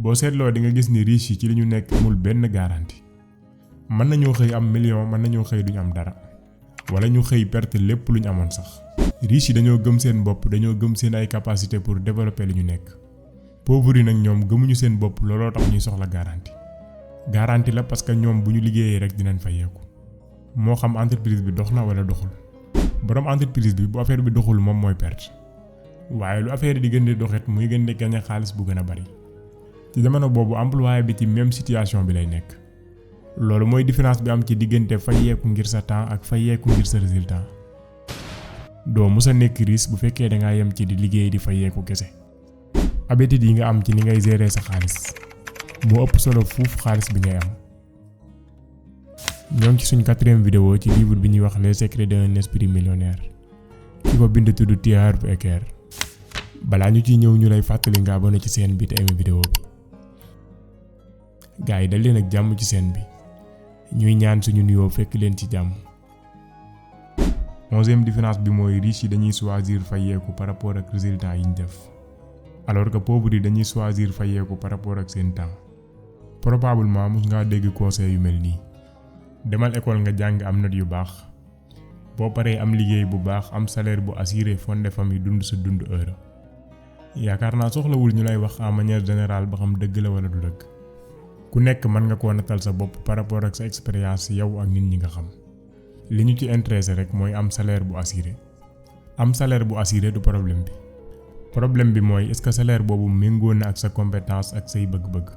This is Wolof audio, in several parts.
boo seetloo di nga gis ni riche yi ci li ñu nekk amul benn garantie. mën nañoo xëy am million, mën nañoo xëy duñ am dara, wala ñu xëy perte lépp lu ñu amoon sax. riche yi dañoo gëm seen bopp, dañoo gëm seen ay capacité pour développer li ñu nekk. pauvre yi nag ñoom gëmuñu seen bopp, looloo tax ñuy soxla garantie. garantie la parce que ñoom bu ñu liggéeyee rek dinañ fayeeku. moo xam entreprise bi dox na wala doxul. borom entreprise bi bu affaire bi doxul moom mooy perte. waaye lu affaire di gën di doxet muy gën di gagner xaalis bu gën a bari. ci jamono boobu employé bi ci même situation bi lay nekk. loolu mooy différence bi am ci diggante fayeeku ngir sa temps ak fayeeku ngir sa résultat. doo musa nekk riche bu fekkee da ngaa yem ci di liggéey di fayeeku kese. habitude yi nga am ci ni ngay gérer sa xaalis moo ëpp solo fuuf xaalis bi ngay am. ñoo ngi ci suñ 4e vidéo ci livre bi ñuy wax les secrets d'un esprit millionnaire. ki ko bind tudd Harv Eker. balaa ñu ciy ñëw ñu lay fàttali nga abonné ci chaîne bi te aimé vidéo bi. gaa yi dal leen ak jàmm ci chaîne bi. ñuy ñaan suñu nuyoo fekk leen ci jàmm. 11e différence bi mooy riche yi dañuy choisir fayeeku par rapport ak résultat yi ñu def. alors que pauvre yi dañuy choisir fayeeku par rapport ak seen temps. probablement mus ngaa dégg conseil yu mel nii. demal école nga jàng am note yu baax. boo paree am liggéey bu baax, am salaire bu assuré, fondé famille, dund sa dund heure. yaakaar naa soxlawul ñu lay wax en manière générale ba xam dëgg la wala du dëgg. ku nekk mën nga koo nattal sa bopp par rapport ak sa expérience yow ak nit ñi nga xam. li ñu ci intéressé rek mooy am salaire bu assuré. am salaire bu assuré du problème bi. problème bi mooy est-ce que salaire boobu méngoo na ak sa compétence ak say bëgg-bëgg.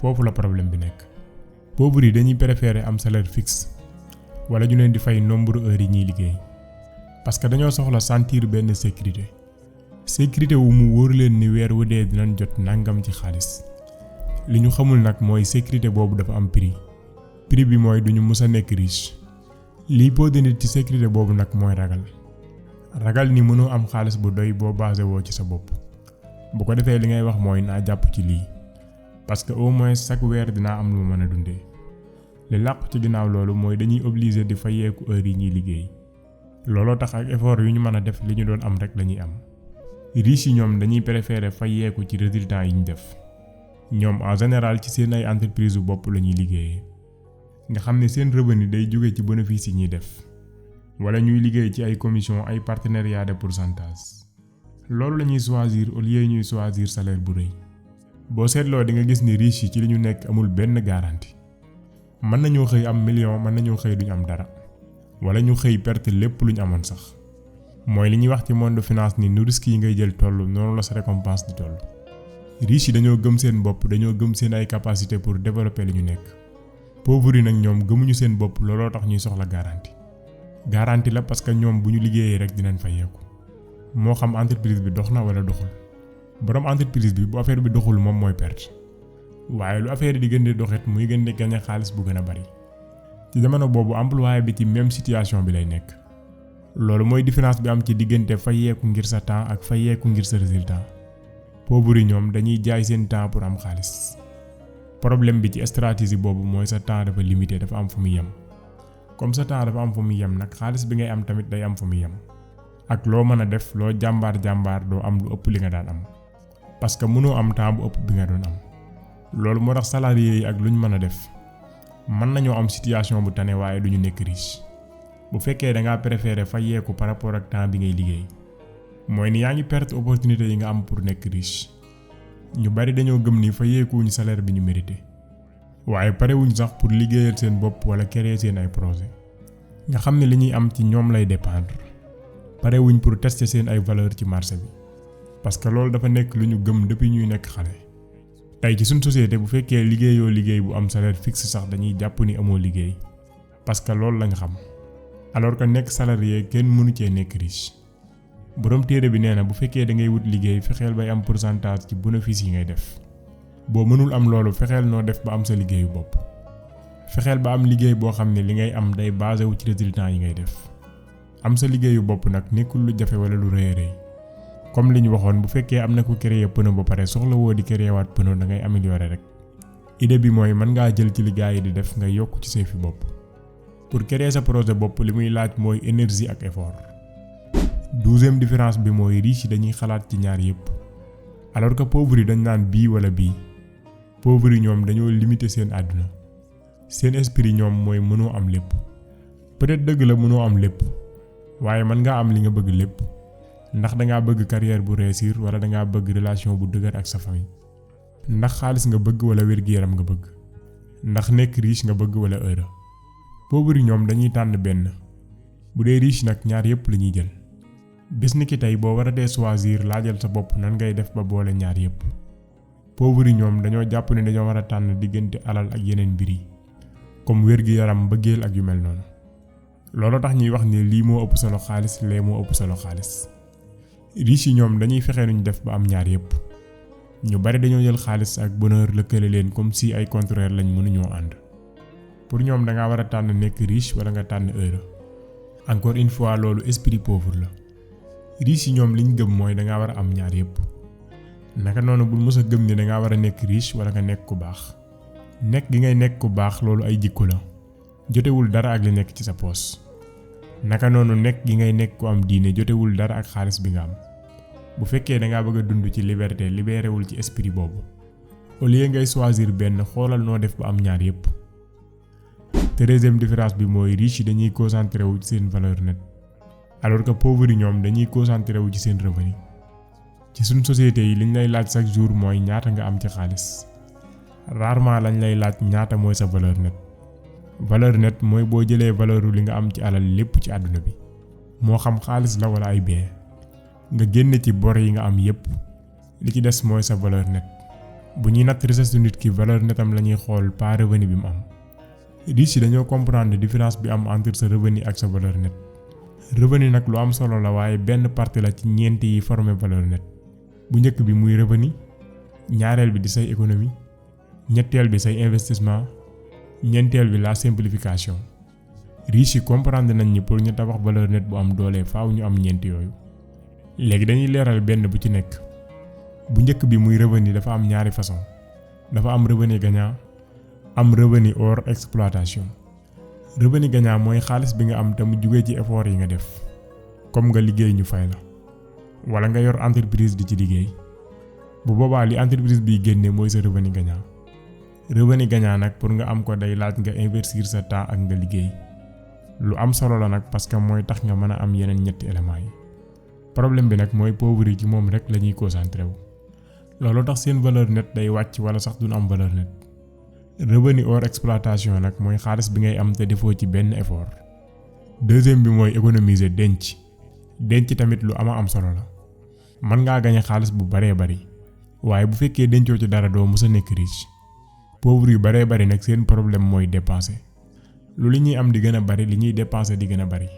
foofu la problème bi nekk. pauvre yi dañuy préférer am salaire fixe wala ñu leen di fay nombre heures yi ñuy liggéey. parce que dañoo soxla sentir benn sécurité. sécurité wu mu wóor leen ni weer wu dee dinañ jot nangam ci xaalis. li ñu xamul nag mooy sécurité boobu dafa am prix. prix bi mooy duñu mës a nekk riche. liy posé nit ci sécurité boobu nag mooy ragal. ragal ni mënoo am xaalis bu doy boo basé woo ci sa bopp. bu ko defee li ngay wax mooy naa jàpp ci lii. parce que au moins chaque weer dinaa am lu ma mën a dundee. li làqu ci ginnaaw loolu mooy dañuy obligé di fayeeku heure yi ñuy liggéey. looloo tax ak effort yu ñu mën a def li ñu doon am rek lañuy am. riche yi ñoom dañuy préférer fayeeku ci résultat yi ñu def. ñoom en général ci seen ay entreprise bu bopp la ñuy liggéeyee. nga xam ne seen revenu day jóge ci bénéfice yi ñuy def. wala ñuy liggéey ci ay commission, ay partenariat de pourcentage. loolu la ñuy choisir au lieu ñuy choisir salaire bu rëy. boo seetloo di nga gis ni riche yi ci li ñu nekk amul benn garantie. mën nañoo xëy am million, mën nañoo xëy duñ am dara, wala ñu xëy perte lépp lu ñu amoon sax. mooy li ñuy wax ci monde finance ni nu risques yi ngay jël toll noonu la sa récompense di toll. riche yi dañoo gëm seen bopp, dañoo gëm seen ay capacité pour développer li ñu nekk. pauvre yi nag ñoom gëmuñu seen bopp, looloo tax ñuy soxla garantie. garantie la parce que ñoom bu ñu liggéeyee rek dinañ fayeeku. moo xam entreprise bi dox na wala doxul. borom entreprise bi bu affaire bi doxul moom mooy perte. waaye lu affaire di gën di doxet muy gën di gagner xaalis bu gën a bari. ci jamono boobu employé bi ci même situation bi lay nekk. loolu mooy différence bi am ci diggante fayeeku ngir sa temps ak fayeeku ngir sa résultat. pauvre yi ñoom dañuy jaay seen temps pour am xaalis. problème bi ci stratégie boobu mooy sa temps dafa limité, dafa am fu muy yem. comme sa temps dafa am fu muy yem nag xaalis bi ngay am tamit day am fu muy yem. ak loo mën a def loo jàmbaar doo am lu ëpp li nga daan am. parce que mënoo am temps bu ëpp bi nga doon am. loolu moo tax salarié yi ak lu ñu mën a def mën nañoo am situation bu tane waaye duñu nekk riche. bu fekkee da ngaa préférer fayeeku par rapport ak temps bi ngay liggéey. mooy ni yaa ngi perte opportunité yi nga am pour nekk riche. ñu bari dañoo gëm ni fayeekuwuñu salaire bi ñu mérité. waaye parewuñ sax pour liggéeyal seen bopp wala créer seen ay projet. nga xam ne li ñuy am ci ñoom lay dépendre. parewuñ pour tester seen ay valeur ci marché bi. parce que loolu dafa nekk lu ñu gëm depuis ñuy nekk xale. tey ci suñ société bu fekkee liggéeyoo liggéey bu am salaire fixe sax dañuy jàpp ni amoo liggéey. parce que loolu lañ xam. alors que nekk salarié kenn mënu cee nekk riche. borom téere bi nee na bu fekkee da ngay wut liggéey fexeel bay am pourcentage ci bénéfice yi ngay def. boo mënul am loolu fexeel noo def ba am sa liggéeyu bopp. fexeel ba am liggéey boo xam ne li ngay am day basé wu ci résultat yi ngay def. am sa liggéeyu bopp nag nekkul lu jafe wala lu rëy a rëy. comme li ñu waxoon bu fekkee am na ku créer pneu ba pare soxla woo di créer waat pneu da ngay améliorer rek. idée bi mooy mën ngaa jël ci li gars yi di def nga yokk ci say fi bopp. pour créer sa projet bopp li muy laaj mooy énergie ak effort. 12e différence bi mooy riche yi dañuy xalaat ci ñaar yépp. alors que pauvre yi dañ naan bii wala bii. pauvre yi ñoom dañoo limiter seen àdduna seen esprit ñoom mooy mënoo am lépp peut-être dëgg la mënoo am lépp waaye mën ngaa am li nga bëgg lépp ndax dangaa bëgg carrière bu réussir wala dangaa bëgg relation bu dëgër ak sa famille ndax xaalis nga bëgg wala wér-gu-yaram nga bëgg ndax nekk riche nga bëgg wala heureux pauvre yi ñoom dañuy tànn benn bu dee riche nag ñaar yépp la ñuy jël bis ni ki tey boo war a dee choisir laajal sa bopp nan ngay def ba boole ñaar yépp pauvre yi ñoom dañoo jàpp ne dañoo war a tànn diggante alal ak yeneen mbir yi comme wér-gu-yaram mbëggeel ak yu mel noonu loolu tax ñuy wax ne lii moo ëpp solo xaalis lee moo ëpp solo xaalis riche yi ñoom dañuy fexe nuñ def ba am ñaar yépp ñu bari dañoo jël xaalis ak bonheur lëkkale leen comme si ay contraire lañ mënuñoo ànd pour ñoom dangaa war a tànn nekk riche wala nga tànn heureux encore une fois loolu esprit pauvre la riche yi ñoom liñ gëm mooy dangaa war a am ñaar yépp naka noonu bul mës a gëm ne dangaa war a nekk riche wala nga nekk ku baax nekk gi ngay nekk ku baax loolu ay jikko la jotewul dara ak li nekk ci sa poos naka noonu nekk gi ngay nekk ku am diine jotewul dara ak xaalis bi nga am bu fekkee dangaa bëgg a dund ci liberté libéré wul ci esprit boobu au lieu ngay choisir benn xoolal noo def ba am ñaar yépp deuxième différence bi mooy riche yi dañuy concentré wu ci seen valeur nette alors que pauvre yi ñoom dañuy concentré wu ci seen revenu ci suñ société yi liñ lay laaj chaque jour mooy ñaata nga am ci xaalis rarement lañ lay laaj ñaata mooy sa valeur nette mooy boo jëlee valeuru li nga am ci alal lépp ci àdduna bi moo xam xaalis la wala ay bien nga génne ci bor yi nga am yépp li ci des mooy sa valeur nette bu ñuy natt richesse du nit ki valeur nettam la ñuy xool pas revenu bi mu am riche yi dañoo comprendre différence bi am entre sa revenu ak sa valeur nette revenu nag lu am solo la waaye benn partie la ci ñeent yi former valeur nette bu njëkk bi muy revenu ñaareel bi di say économie ñetteel bi say investissement ñeenteel bi la simplification riche yi comprendre nañ ni pour ñu tabax valeur nette bu am doole faaw ñu am ñeent yooyu léegi dañuy leeral benn bu ci nekk bu njëkk bi muy revenu dafa am ñaari façon dafa am revenu gagnant am revenu hors exploitation revenu gagnant mooy xaalis bi nga am te mu jugee ci effort yi nga def comme nga liggéey ñu fay la wala nga yor entreprise di ci liggéey bu boobaa li entreprise bi génne mooy sa revenu gagnant revenu gagnant nag pour nga am ko day laaj nga investir sa temps ak nga liggéey lu am solo la nag parce que mooy tax nga mën a am yeneen ñetti éléments yi problème bi nag mooy pauvre yi ci moom rek la ñuy concentré wu loolu tax seen valeur nette day wàcc wala sax duñ am valeur nette revenu hors exploitation nag mooy xaalis bi ngay am te defoo ci benn effort deuxième bi mooy économiser denc tamit lu am solo la mën ngaa gañe xaalis bu baree bari waaye bu fekkee dencoo ci dara doo mës a nekk riche pauvre yu baree bari nag seen problème mooy dépenser lu li ñuy am di gën a bari li ñuy dépenser di gën a bari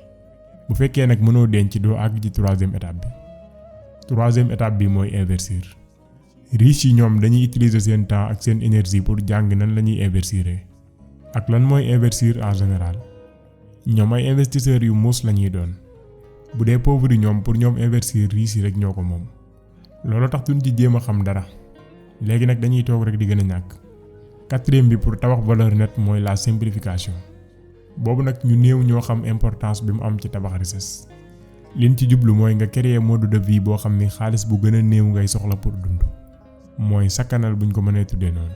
bu fekkee nag mënoo denc doo àgg ci troisième étape bi mooy investir riche yi ñoom dañuy utiliser seen temps ak seen énergie pour jàng nan la ñuy investir ak lan mooy investir en général ñoom ay investisseurs yu muus la ñuy doon bu dee pauvre yi ñoom pour ñoom investir riche yi rek ñoo ko moom loolu tax duñ ci jéem a xam dara léegi nag dañuy toog rek di gën a ñàkk quatrième bi pour tabax valeur nette mooy la simplification boobu nag ñu néew ñoo xam importance bi mu am ci tabax richesse liñ ci jublu mooy nga créer mode de vie boo xam ni xaalis bu gën a néew ngay soxla pour dund mooy sakkanal buñ ko mënee tuddee noonu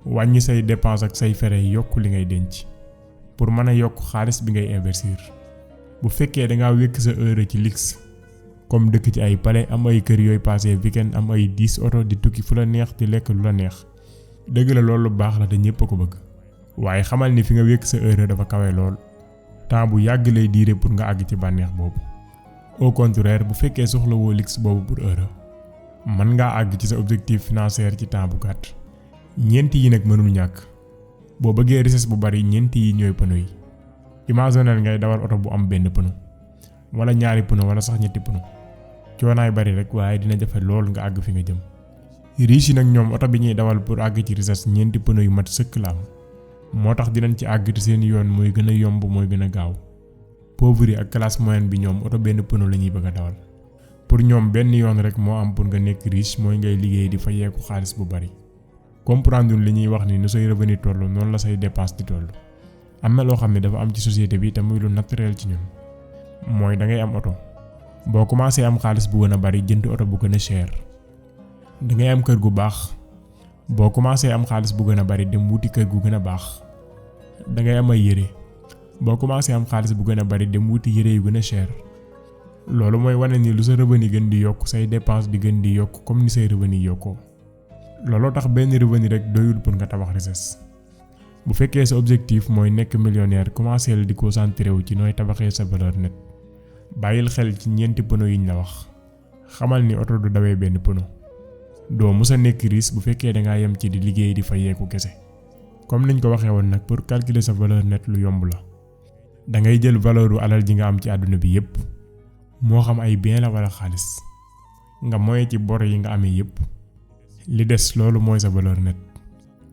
wàññi say dépense ak say fere yokk li ngay denc pour mën a yokk xaalis bi ngay investir bu fekkee dangaa wékk sa heure ci luxe comme dëkk ci ay palais am ay kër yooyu passé weekend am ay 10 oto di tukki fu la neex di lekk lu la neex dëgg la loolu baax la te ñépp a ko bëgg waaye xamal ni fi nga wékk sa heure dafa kawe lool temps bu yàgg lay diire pour nga àgg ci bànneex boobu au contraire bu fekkee soxla woo luxe boobu pour heure mën ngaa àgg ci sa objectif financier ci temps bu gàtt ñeent yi nag mënul ñàkk boo bëggee richesse bu bari ñeent yi ñooy pneu yi imagineel ngay dawal oto bu am benn pneu wala ñaari pneu wala sax ñetti pneu coonaay bari rek waaye dina jafe lool nga àgg fi nga jëm riche yi nag ñoom oto bi ñuy dawal pour àgg ci richesse ñeenti pneu yu mat sëkk la am moo tax dinañ ci àgg te seen yoon mooy gën a yomb mooy gën a gaaw pauvre yi ak classe moyenne bi ñoom oto benn pneu la ñuy bëgg a dawal pour ñoom benn yoon rek moo am pour nga nekk riche mooy ngay liggéey di fayeeku xaalis bu bari comprendre li ñuy wax ni nu say revenu toll noonu la say dépense di toll am na loo xam ne dafa am ci société bi te muy lu naturel ci ñun mooy da ngay am oto boo commencé am xaalis bu gën a bari jënd oto bu gën a cher da ngay am kër gu baax boo commencé am xaalis bu gën a bari dem wuti kër gu gën a baax da ngay am ay yére. boo commencé am xaalis bu gën a bari dem wuti yére yu gën a cher loolu mooy wane ni lu sa revenu gën di yokk say dépense di gën di yokk comme ni say revenu yokkoo. looloo tax benn revenu rek doyul pour nga tabax richesse. bu fekkee sa objectif mooy nekk millionnaire commencé di concentré wu ci nooy tabaxee sa valeur nette. bàyyil xel ci ñeenti pneu yiñ la wax. xamal ni oto du dawee benn pneu. doo musa nekk riche bu fekkee dangaa yem ci di liggéey di fayeeku kese. comme niñ ko waxee woon nag pour calculer sa valeur nette lu yomb la. da ngay jël valeuru alal ji nga am ci àdduna bi yépp moo xam ay bien la wala xaalis nga moye ci bor yi nga amee yépp li des loolu mooy sa valeur nette.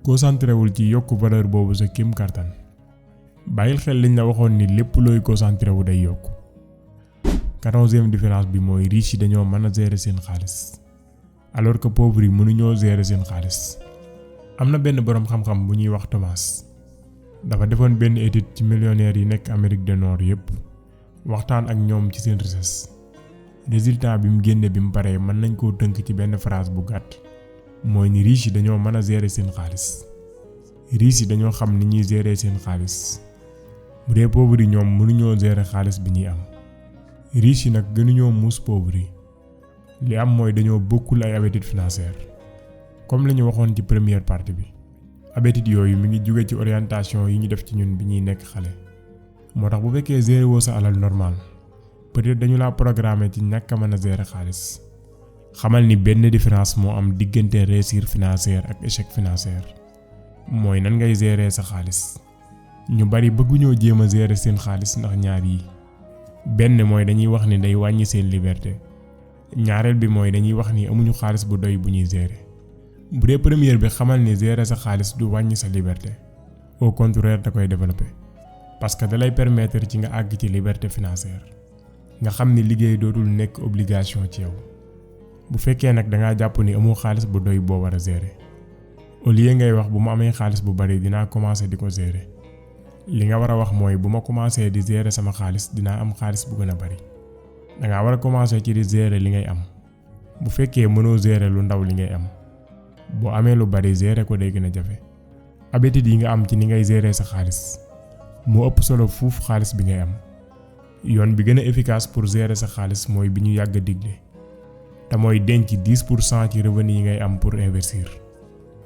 concentré wul ci yokk valeur boobu sa kim kartan. bàyyil xel liñ la waxoon ni lépp looy concentré wu day yokk. 14e différence bi mooy riche yi dañoo mën a gérer seen xaalis alors que pauvre yi mënuñoo gérer seen xaalis. am na benn boroom xam-xam bu ñuy wax Thomas dafa defoon benn étude ci millionnaires yi nekk Amérique du Nord yépp waxtaan ak ñoom ci seen richesse. résultat bi mu génne bi mu paree mën nañ koo tënk ci benn phrase bu gàtt mooy ni riche yi dañoo mën a gérer seen xaalis. riche yi dañoo xam ni ñuy gérer seen xaalis bu dee pauvre yi ñoom mënuñoo gérer xaalis bi ñuy am. riche yi nag gënuñoo muus pauvre yi li am mooy dañoo bokkul ay habitudes financières comme li ñu waxoon ci première partie bi. habitudes yooyu mi ngi jóge ci orientation yi ñu def ci ñun bi ñuy nekk xale. moo tax bu fekkee gérer woo sa alal normal peut-être dañu laa programmer ci ñàkk a mën a gérer xaalis. xamal ni benn différence moo am diggante réussite financière ak échec financier mooy nan ngay gérer sa xaalis. ñu bari bëgguñoo jéem a gérer seen xaalis ndax ñaar yi. benn mooy dañuy wax ni day wàññi seen liberté. ñaareel bi mooy dañuy wax ni amuñu xaalis bu doy bu ñuy gérer. bu dee première bi xamal ni gérer sa xaalis du wàññi sa liberté. au contraire da koy développer. parce que da lay permettre ci nga àgg ci liberté financière. nga xam ni liggéey dootul nekk obligation ci yow. bu fekkee nag dangaa jàpp ni amoo xaalis bu doy boo war a gérer. au lieu ngay wax bu ma amee xaalis bu bari dinaa commencer di ko gérer. li nga war a wax mooy bu ma commencer di gérer sama xaalis dinaa am xaalis bu gën a bari. dangaa war a commencer ci di gérer li ngay am. bu fekkee mënoo gérer lu ndaw li ngay am. boo amee lu bari gérer ko day gën a jafe. habitude yi nga am ci ni ngay gérer sa xaalis moo ëpp solo fuuf xaalis bi ngay am. yoon bi gën a efficace pour gérer sa xaalis mooy bi ñu yàgg a digle. te mooy denc 10% ci revenu yi ngay am pour investir.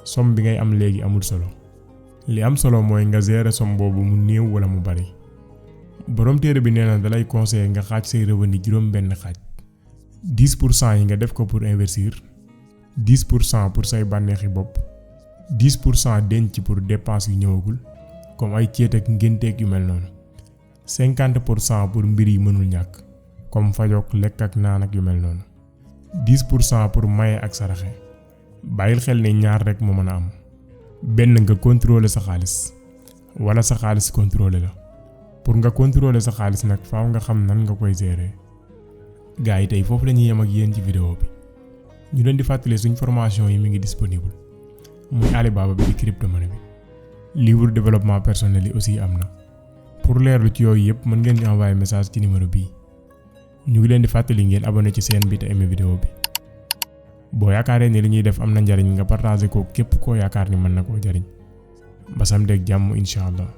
somme bi ngay am léegi amul solo. li am solo mooy nga gérer somme boobu mu néew wala mu bari. borom téere bi nee na dalay conseiller nga xaaj say revenu juróom benn xaaj. 10% yi nga def ko pour investir. 10% pour say bànneexi bopp. 10% denc pour dépenses yu ñëwagul comme ay ceet ak ngénteeg yu mel noonu. 50% pour mbir yi mënul ñàkk comme fajook lekk ak naan ak yu mel noonu. 10% pour maye ak saraxe. bàyyil xel ne ñaar rek moo mën a am. benn nga contrôler sa xaalis wala sa xaalis contrôler la. pour nga contrôler sa xaalis nag faaw nga xam nan nga koy gérer. gars yi tey foofu lañuy yem ak yéen ci vidéo bi. ñu leen di fàttali suñ formation yi mi ngi disponible. muy Alibaba bi di crypto-monnaie bi. livre développement personnel yi aussi am na. pour leerlu ci yooyu yëpp mën ngeen ñu envoyer message ci numéro bii. ñu ngi leen di fàttali ngeen abonné ci chaîne bi te aimé vidéo bi. boo yaakaaree ni li ñuy def am na njariñ nga partager ko képp koo yaakaar ni mën na koo jariñ. ba samedi ak jàmm incha allah.